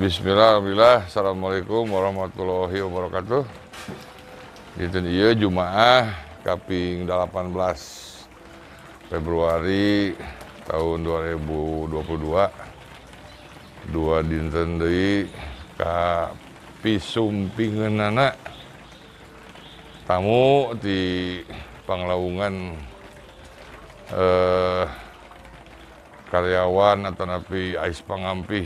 Bismillahirrahmanirrahim. Assalamualaikum warahmatullahi wabarakatuh. Dinten ieu Jumaah kaping 18 Februari tahun 2022. Dua dinten deui ka pisumpingeunana tamu di Panglawungan karyawan atau napi Ais Pangampih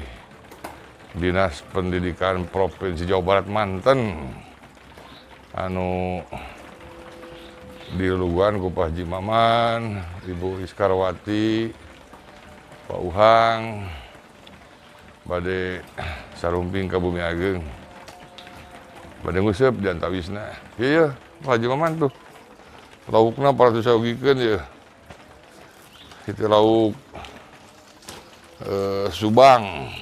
Dinas Pendidikan Provinsi Jawa Barat Manten anu dilulugan ku Pak Haji Maman, Ibu Iskarwati, Pak Uhang, bade sarumping ka Bumi Ageng, bade nguseup di antawisna. Iya, Pak Haji Maman tuh laukna parantos saugikeun ieu. Itu lauk Subang.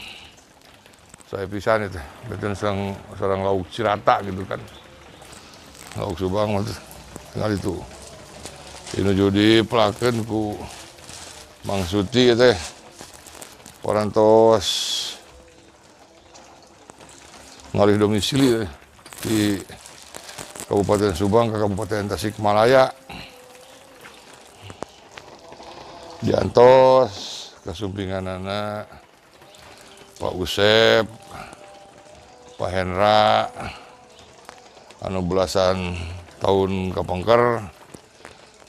Saya pisan itu, beten sareng lauk Cirata gitu kan. Lauk Subang tinggal itu. Ini jadi pelaken ku Mang Suti teh. Parantos ngalih domisili teh di Kabupaten Subang ke Kabupaten Tasikmalaya. Diantos kasumpinganana Pak Usep, Pak Hendra, anu belasan tahun kapengker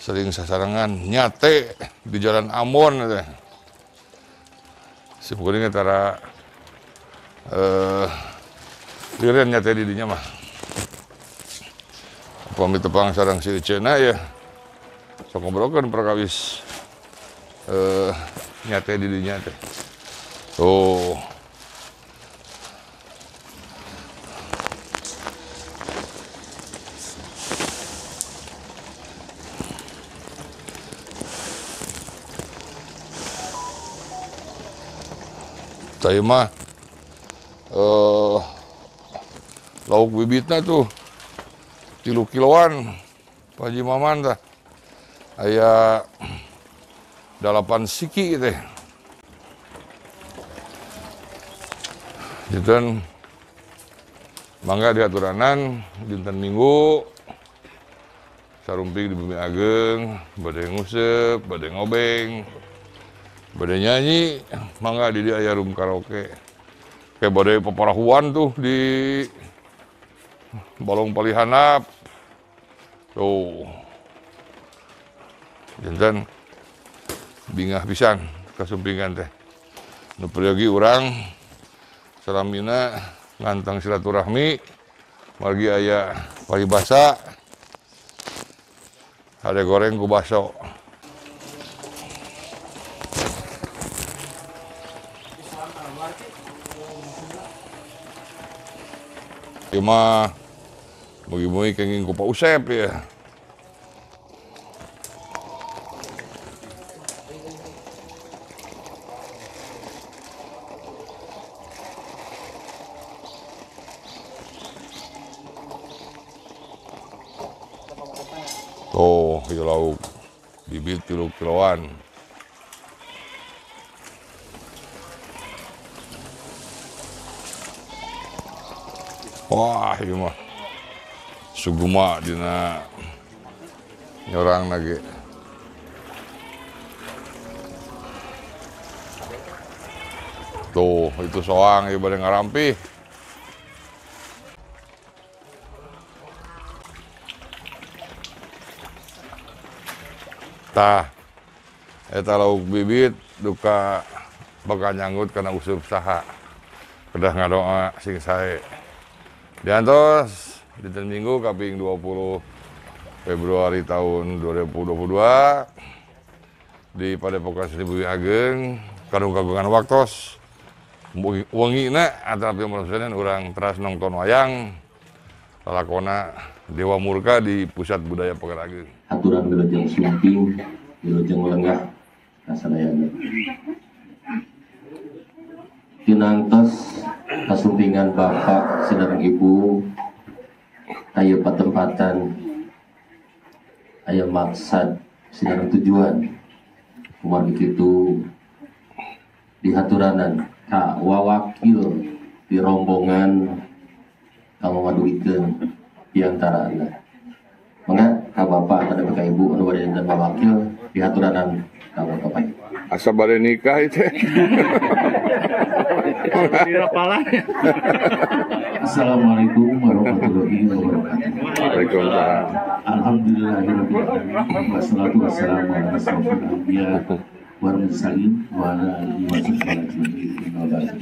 sering sasarengan nyate di Jalan Ambon teh. Simkuring tara liren nyate di dinya mah. Upami tepang sareng si Ecena ya sok ngobrolkeun perkawis nyate di dinya teh. Tuh. Saya mah lauk bibitna tuh 3 kiloan Pak Haji Maman tah. Aya 8 siki teh. Dinten mangga diaturanan dinten Minggu sarumping di Bumi Ageng, bade nguseup, bade ngobeng, bade nyanyi, mangga di dieu aya room karaoke. Kayak bade paparahuan tuh di Balong Palihanap. Tuh. Dinten bingah pisan kasumpingan teh. Nu peryogi urang salamina ngantang silaturahmi margi aya paribasa hade goreng ku baso. Ieu mah mugi-mugi kenging ku Pak Usep ya. Tuh, ieu lauk bibit 3 kiloan. Wah, ieu mah suguma dina nyorang lagi. Tuh, itu soang ieu bade ngarampih. Tah, eta lauk bibit duka bakal nyanggut kana useup saha. Kedah ngadoa sing sae. Diantos dinten Minggu kaping 20 Februari tahun 2022 di Padepokan Seni Bumi Ageng kanu kagungan waktos wengina antara pimpinan urang teras nonton wayang lalakona Dewa Murka di Pusat Budaya Pagar Ageng. Aturan wilujeng sumping, wilujeng lenggah kasadayana. Tinangtos kasumpingan bapak sareng ibu aya patempatan aya maksad sareng tujuan kumargi kitu dihaturanan ka wawakil di rombongan kanggo ngadugikeun piantarana. Mangga ka bapak atau ka ibu anu bade janten pawakil dihaturanan kanggo kapayun. Asa bade nikah itu. Assalamualaikum warahmatullahi wabarakatuh. Waalaikumsalam. Alhamdulillahirabbil alamin wassalatu wassalamu ala asyrofil anbiya wal mursalin wa ala alihi wasahbihi ajmain.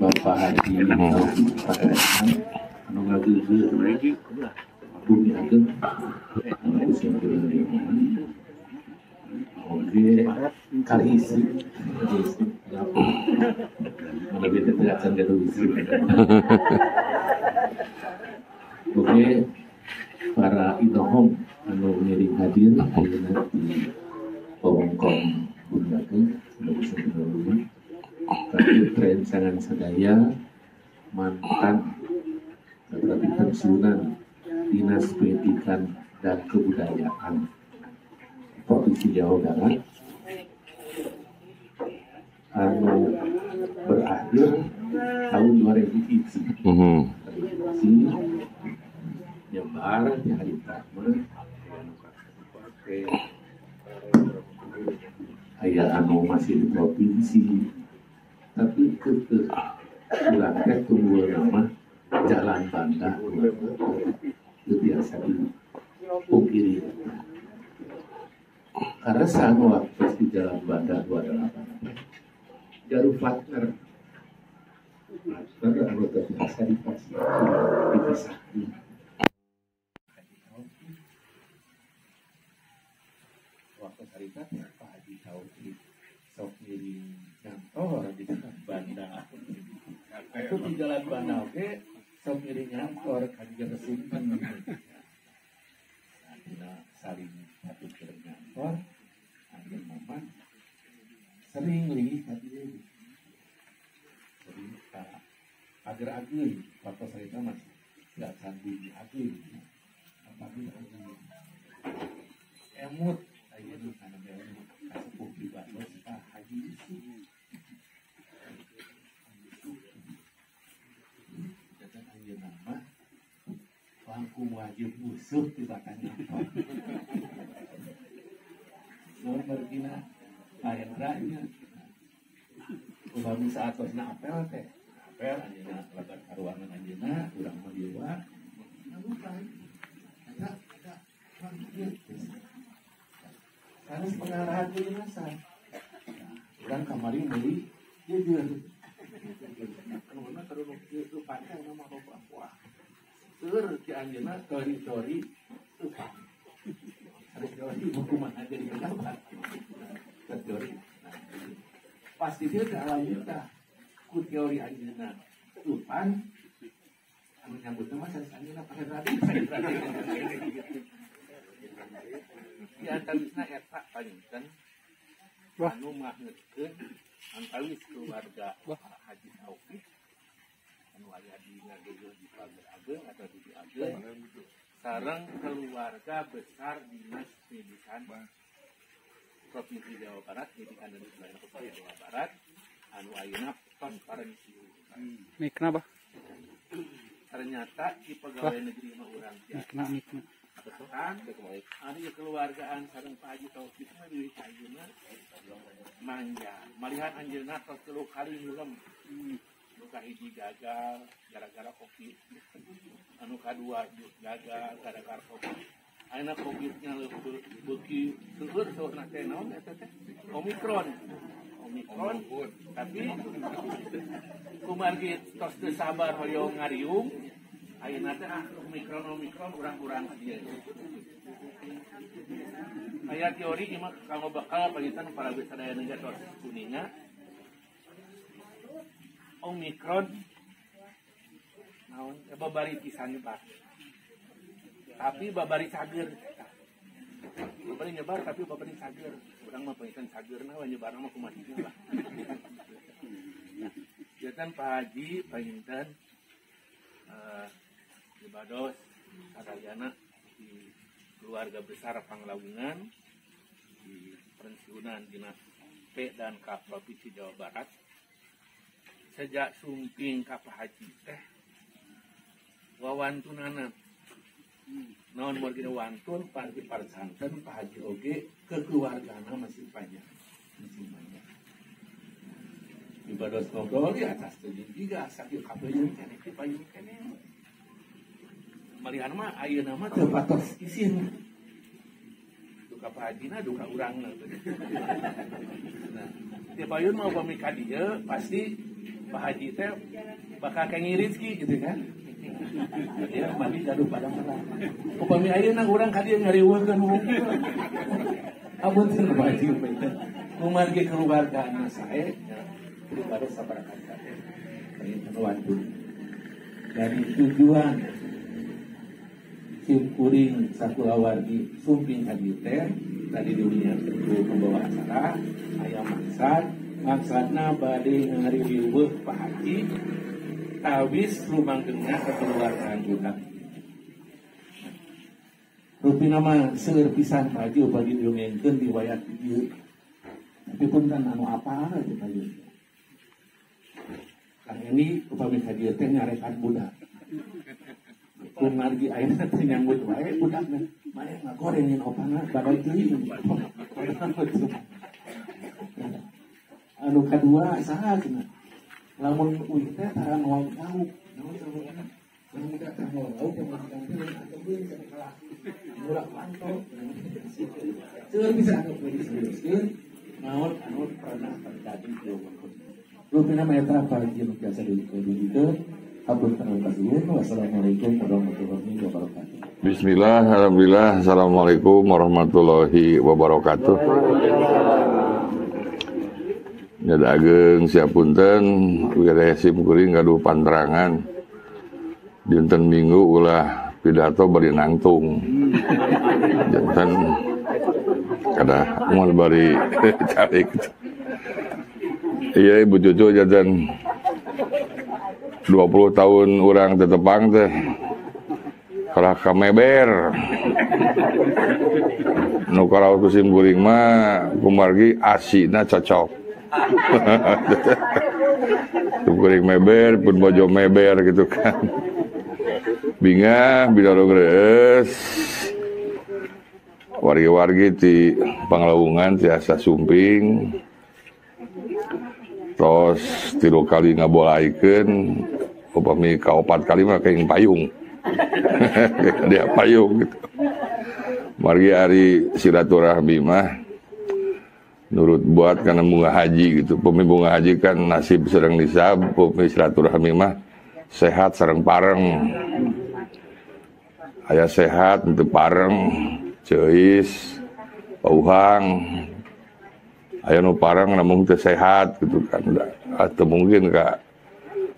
Bapak Haji Taufik Pangeran anu ngageugeuh Bumi Ageng anu usia. Oke, kali isi, lebih tidak akan isi. Oke, para inohong anu ngiring hadir ayeuna di wewengkon Bumi Ageng anu usia. Tapi sangan sadaya mantan tetapi pensiunan Dinas Pendidikan dan Kebudayaan Provinsi Jawa Barat anu berakhir tahun 2001. Nyebar di hari pertama aya anu masih di provinsi tapi ke urang teh tunggul nama Jalan Banda itu biasa dipungkiri. Karena saat waktu di Jalan Banda 28 jarum partner anu terbiasa dipisahkan. Waktu harita Pak Haji Taufik sok ngiring ngantor di Jalan Banda. Itu di Jalan Banda oke sok ngiring ngantor kan jeung simpen. Dina saling satu kirim ngantor anjeun mama sering lih tapi sering ka agar ageun waktu sarita masih tidak sandi ageun apabila ageun emut ayeuna kana kasepuh di Bandung Pak Haji Yusuf. Dan ayeuna mah langkung wajib musuh di batang ngantor. Lamun margina ayeuna upami saatosna apel teh. Apel anjeunna lebat ka ruangan anjeunna urang mah di luar. Namun eta eta harus pengarahan kedinasan. Urang kamari meuli jeujeur. Anu mah terus kieu pantai nama loba wah. Seur ti anjeunna teori-teori tukang. Harus teori hukuman aja di pejabat. Teori. Pasti dia teh alhamdulillah ku teori anjeunna tupan anu nyambutna mah sanes anjeunna pakai tadi. Di antawisna eta panginten anu mahnetkeun antawis keluarga Pak Haji Taufik anu aya di Ngageugeun di Pager Ageng atau di Ageng sareng keluarga besar Dinas Pendidikan Provinsi Jawa Barat, Pendidikan dan Kebudayaan Provinsi Jawa Barat anu ayeuna tos parensiun. Mikna bah. Ternyata di pegawai negeri mah urang mikna mikna. Kan anu keluargaan sareng Pak Haji Taufik mah deui ka ayeuna manja. Malihan anjeunna tos 3 kali ngulem. Nu kahiji gagal gara-gara Covid. Anu kadua gagal gara-gara Covid. Ayeuna Covid-nya beuki seueur saurna teh naon eta teh? Omikron. Omikron tapi kumargi tos teu sabar hoyong ngariung ayeuna teh ah Omikron Omikron urang-urang dieu. Aya teori ieu mah kanggo bakal panginten para sadaya negara tos kuninga. Omikron naon babari pisan nyebar. Tapi babari cager. Babari nyebar tapi babari cager. Urang mah panginten cagerna we nyebarna mah kumaha lah. Janten Pak Haji panginten Ibados sadayana di keluarga besar Panglawungan di pensiunan Dinas P dan K Provinsi Jawa Barat Sejak sumping ka Pak Haji teh wawantunana. Naon margina wantun panti parsanten Pak Haji oge kekeluargana masih panjang. Masih banyak. Ibados ngobrol di atas teuing tiga sakieu kapayun keneh ti payun keneh. Malihan mah ayeuna mah teu patos isin. Duka Pak Hajina duka urangna. Nah, ti payun mah upami ka dieu pasti Pak Haji teh bakal kenging rezeki gitu kan. Dia mandi gaduh pada merah. Upami ayeuna urang ka dieu ngariweuhkeun hungkul. Apunten Pak Haji teh. Kumargi keluargana sae pribadi sabaraha teh. Kayak dari tujuan sim kuring sakulawargi sumping ka dieu teh tadi dunia ku pembawa acara aya maksad maksudna bade ngariweuh Pak Haji tawis lumanggengna kekeluargaan budak. Rupina mah seueur pisan Pak Haji upami didongengkeun riwayat dieu. Tapi punten anu apal teh Pak Haji. Kang ini upami ka dieu teh nyarekan budak. Kumargi ayeuna teh nyambut wae budakna. Mane ngagorengin opana badai teuing. Anu kadua saha cenah. Lamun uih teh tara ngawang lauk. Naon sababna? Lamun muda teh ngawang lauk pamajikan teh antepkeun cenah kalah. Murah panto. Seueur bisa anu diseriuskeun naon anu pernah terjadi di wewengkon. Rupina mah eta pargi nu biasa didugikeun. Hapunten kasuhun. Wassalamualaikum warahmatullahi wabarakatuh. Bismillah, alhamdulillah, assalamualaikum warahmatullahi wabarakatuh. Nyada ageng siapunten wilayah sim kuring gaduh panterangan dinten Minggu ulah pidato bari nangtung. Janten kada moal bari cari gitu. Iya Ibu Cucu janten 20 tahun urang tetepang teh kalah kameber. Nu karaos ku sim kuring mah kumargi asina cocok. Kuring meber pun bojo meber gitu kan. Bingah bidaro geus. Wargi-wargi ti Panglawungan tiasa sumping. Tos 3 kali ngabolaikeun upami ka 4 kali mah kenging payung. Dia payung gitu. Margi ari silaturahmi mah nurut buat karena bunga haji gitu. Pemi bunga haji kan nasib sareng nisab, pemi silaturahmi mah sehat sareng pareng. Aya sehat teu pareng, ceuis, pauhang. Aya nu pareng namun teu sehat gitu kan. Atau mungkin ka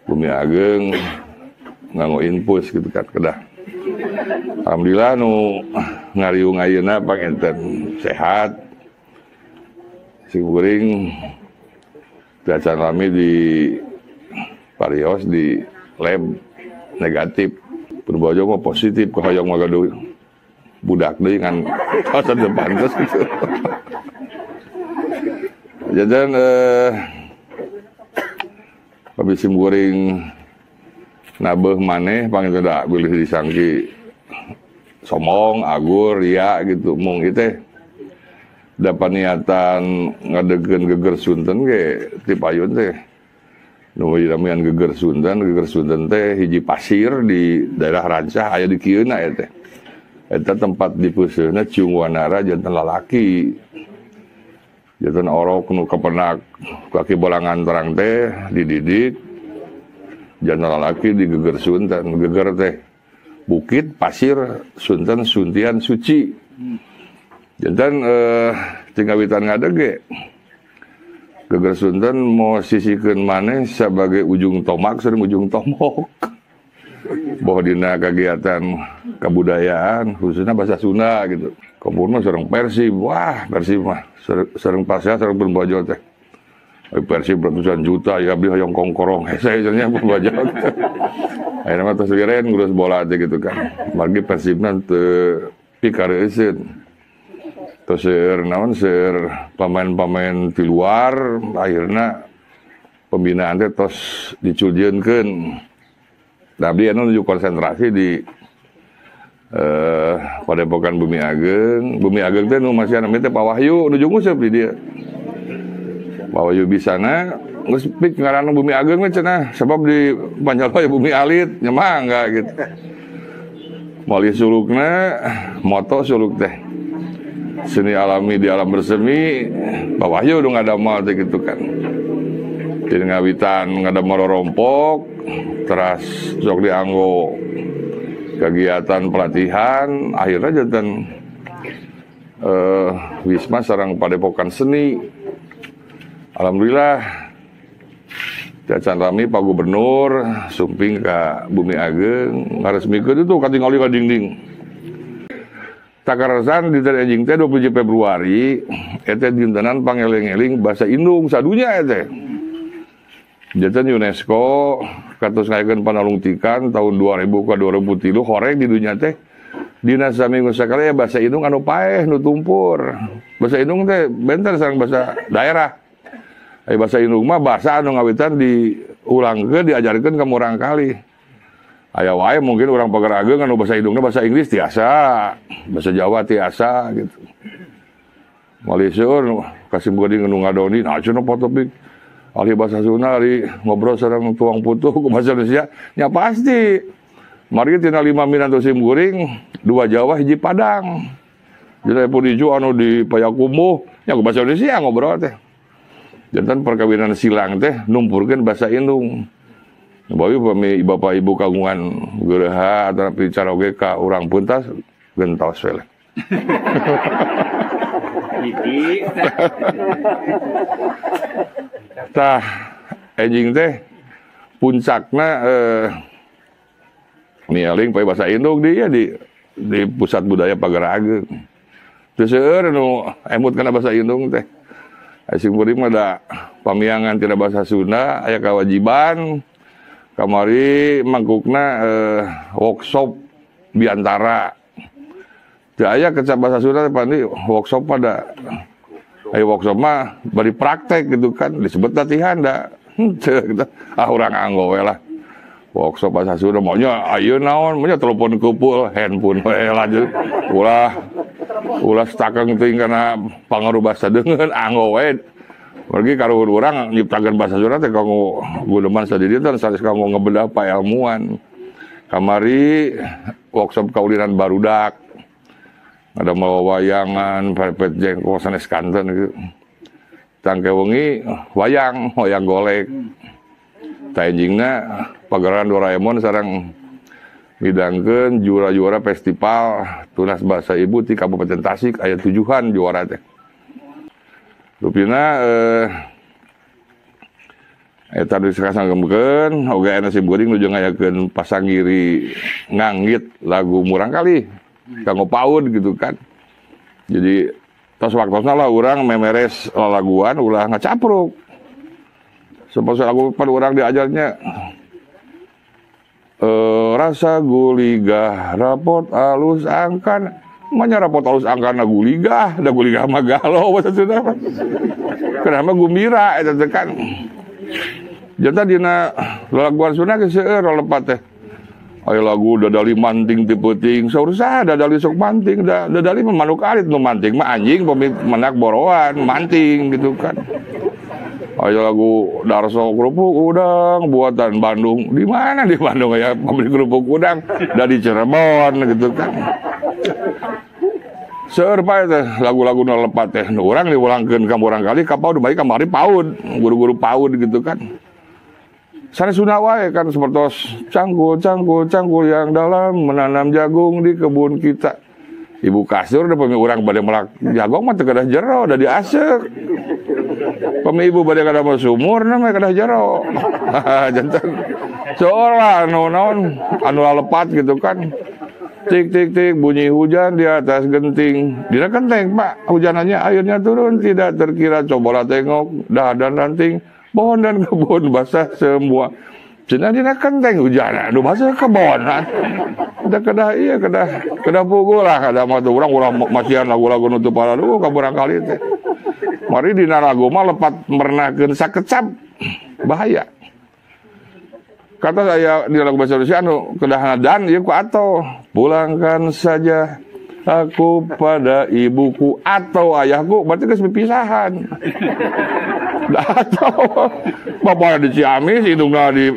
Bumi Ageng nganggo infus gitu kan kedah. Alhamdulillah nu ngariung ayeuna panginten sehat. Sing kuring acan lami di parios di lab negatif. Purbojo mah positif kahoyong mah gaduh budak deui ngan tos teu pantes gitu. Jajan habis sim kuring nabeuh maneh panginten da bilih disangki somong, agur, ria gitu mung ieu teh dapat niatan ngadegkeun geger sunten ge ti payun teh nu dinamian geger sunten teh hiji pasir di daerah Rancah aya di kieuna eta teh eta tempat dipeuseuna Ciung Wanara janten lalaki janten orok nu kapenak kaki bolangan terang teh dididik janten lalaki di geger sunten geger teh bukit pasir sunten suntian suci. Jantan tinggawitan ngadege geger sunten mau sisikeun maneh sebagai ujung tomak sareng ujung tomok. Boh dina kegiatan kebudayaan khususnya bahasa Sunda gitu. Kebun mah sareng Persib, wah Persib mah sareng pasea sareng Purbojo teh. Persib ratusan juta ya abdi hoyong kongkorong hese nya Purbojo. Ayeuna mah tos liren ngurus bola teh gitu kan. Margi Persibna teu pikareuseun. Terus seur naon seur pemain-pemain di luar akhirnya Pembinaan teh tos diculjieunkeun. Da abdi anu nuju konsentrasi di Padepokan Bumi Ageng. Bumi Ageng teh nu masih namanya teh Pak Wahyu nuju nguseup di dieu. Pak Wahyu bisana geus pik ngaranna Bumi Ageng mah cenah sebab di Panjalo ya Bumi Alit nya mangga gitu. Malih sulukna moto suluk teh. Seni alami di alam bersemi, Pak Wahyu nu ngadamel teh gitu kan. Jadi ngawitan ngadamel rorompok, teras sok dianggo kegiatan pelatihan, akhirnya janten wisma sareng padepokan seni. Alhamdulillah cacan rami Pak Gubernur sumping ka Bumi Ageng ngaresmikeun itu katingali ka dinding. Takaresan dinten enjing teh 27 Februari eta dintenan pangeling-eling bahasa Indung sadunya eta. Janten UNESCO katos ngayakeun panalungtikan tahun 2000 ka 2003 horeng di dunya teh dina saminggu sakali bahasa Indung anu paeh nu tumpur. Bahasa Indung teh benten sareng bahasa daerah. Ai bahasa Indung mah bahasa anu ngawitan diulangkeun diajarkeun ka murangkalih. Aya wae mungkin urang Pagar Ageng anu bahasa Indungna bahasa Inggris tiasa, bahasa Jawa tiasa gitu. Malaysia kasim geuning nu ngadoni, nah cenah potopik ahli bahasa Sunda ahli ngobrol sareng tuang putu ku bahasa Indonesia, nya pasti. Mari tina 5 minantu sim guring, 2 Jawa hiji Padang. Jadi pun hiju anu di Payakumbuh, nya ku bahasa Indonesia ngobrol teh. Jantan perkawinan silang teh numpurkeun bahasa Indung. Bawi pami bapak ibu kagungan gereha atau bicara oge ka urang puntas gentos we lah. Tah enjing teh puncakna mieling pakai bahasa Indung di ya di pusat budaya Pagar Ageng. Teu seueur nu emut kana bahasa Indung teh. Asing kuring mah da pamiangan tina bahasa Sunda aya kewajiban kamari mangkukna workshop biantara. Teu aya kecap bahasa Sunda pandi workshop pada aya workshop mah bari praktek gitu kan disebut latihan da henteu gitu. Ah urang anggo we lah. Workshop bahasa Sunda maunya ayeuna naon maunya telepon kepul handphone we lanjut ulah ulah stakeng teuing kana pangaruh bahasa deungeun anggo we. Pergi karuhun urang nyiptakeun bahasa Sunda teh kanggo guneman sadidi teh sanes kanggo ngebedah paelmuan. Kamari workshop kaulinan barudak. Ada mawa wayangan, pepet jengkol sanes kanten gitu. Tangke wengi wayang, wayang golek. Ta enjingna pagelaran Doraemon sareng midangkeun juara-juara festival Tunas Bahasa Ibu di Kabupaten Tasik aya 7-an juara teh. Rupina eta nu disanggemkeun oge aya sim geuring nuju ngayakeun pasanggiri nganggit lagu murangkalih kanggo PAUD gitu kan. Jadi tos waktosna lah urang memeres lalaguan ulah ngacapruk. Supaya lagu pan urang diajarnya rasa guligah rapot alus angkan. Manya rapot alus angkana guligah, da guligah mah galau bahasa Sunda mah. Kenapa gumbira eta teh kan. Jantan dina lalaguan Sunda geus seueur lepat teh. Aya lagu dadali manting ti peuting, saur saha dadali sok manting, da dadali mah manuk alit nu manting mah anjing pami menak boroan manting gitu kan. Aya lagu Darso kerupuk udang buatan Bandung. Di mana di Bandung aya pabrik kerupuk udang da di Cirebon gitu kan. Seueur pae teh lagu-lagu nu lepat teh nu urang diulangkeun ka murangkalih ka PAUD bae kamari PAUD, guru-guru PAUD gitu kan. Sanes Sunda wae kan sepertos cangkul cangkul cangkul yang dalam menanam jagung di kebun kita. Ibu kasur da pami urang bade melak jagong mah teu kedah jero da diaseuk. Pami ibu bade kada sumur na mah kedah jero. Janten seolah anu naon anu lepat gitu kan. Tik tik tik bunyi hujan di atas genting. Dina genteng Pak, hujanannya airnya turun tidak terkira. Cobalah tengok dahan dan ranting, pohon dan kebun basah semua. Cenah dina kenteng hujan, anu basah kebon. Udah kedah iya kedah kedah pukul lah kada mah urang urang masihan lagu-lagu nu teu paraduh ka barangkali teh. Mari dina lagu mah lepat mernakeun sakecap. Bahaya. Kata saya di lagu bahasa Indonesia anu kedah dan ieu ku atau pulangkan saja aku pada ibuku atau ayahku, berarti geus pipisahan. Atau bapakna di Ciamis, indungna di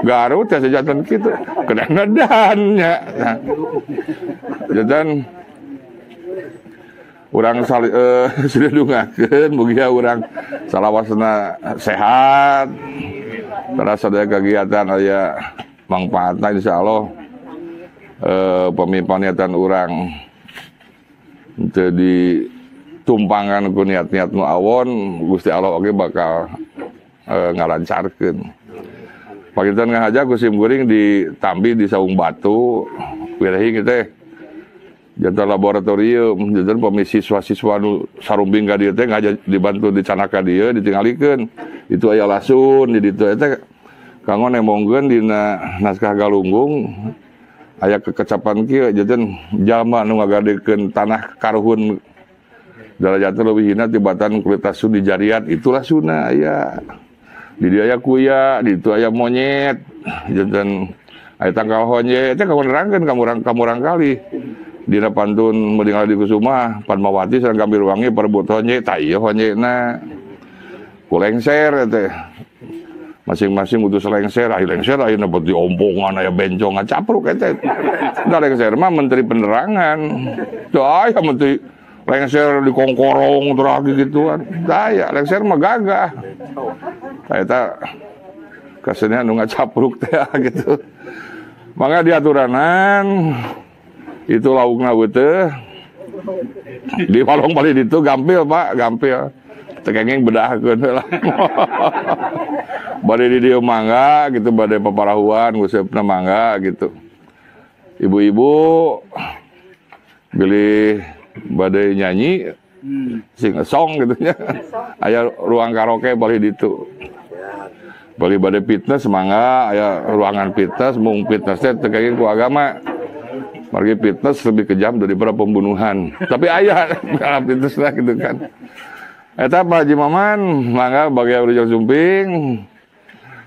Garut, ya sejatan kitu. Kedah dan nya. Nah. Jantan urang silidungakeun mugia urang salawasna sehat. Terus ada kegiatan aya mangfaatna insyaallah pemimpin niatan urang teu ditumpangan ku niat-niat nu awon, Gusti Allah oge bakal ngalancarkeun. Paginten ngahaja ku sim kuring ditambi di Saung Batu wirehing teh jantan laboratorium, jantan pami siswa-siswa nu sarumbing ka dieu teh ngahaja dibantu dicanak ka dieu ditingalikeun. Itu aya lasun di ditu eta kanggo nembongkeun dina naskah Galunggung aya kekecapan kieu janten jalma nu ngagadekeun tanah karuhun darajatna leuwih hina tibatan kulit lasun di jariat, itu lasuna aya. Di dieu aya kuya, di ditu aya monyet, janten aya tangkal honje eta kanggo nerangkeun ka murang kali. Dina pantun Mendingal di Kusuma, Padmawati sareng Gambirwangi perebut honje, tah ieu honjena. Ku lengser teh. Masing-masing utus lengser, ai lengser ayeuna buat diompongan aya bencong ngacapruk eta. Da lengser mah menteri penerangan. Teu aya menteri lengser di kongkorong terus gituan. Teu aya lengser mah gagah. Tah eta kasenian nu ngacapruk teh gitu. Mangga diaturanan itu laukna teh di palong bali ditu gampil Pak, gampil. Tekengeng bedahkeun heula. Bade di dieu mangga gitu, bade paparahuan nguseup-na mangga gitu. Ibu-ibu bilih bade nyanyi sing a song gitu nya. Aya ruang karaoke bali ditu. Bali bade fitness mangga aya ruangan fitness, mung fitness teh teu kenging ku agama. Margi fitness lebih kejam daripada pembunuhan. Tapi aya fitness lah gitu kan. Eta Pak Haji Maman, mangga bagi Rijal Sumping.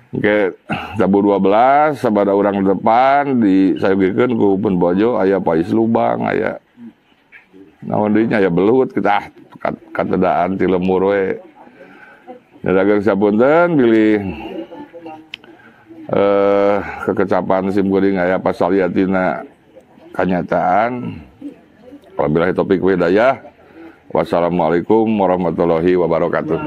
Ke tabu 12 sabada urang depan disayogikeun ku pun bojo aya pais lubang, aya naon deui nya aya belut kita katedaan ti lemur we. Dagang sapunten bilih kekecapan sim kuring aya pasaliatina kanyataan. Wabillahi taufik wal hidayah. Wassalamualaikum warahmatullahi wabarakatuh.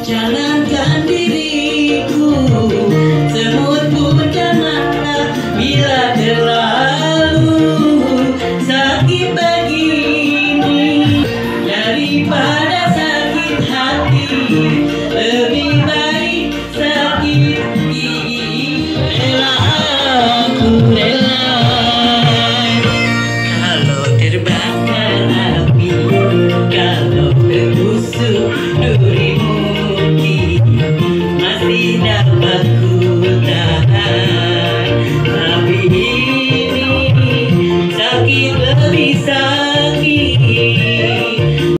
Jangankan diri.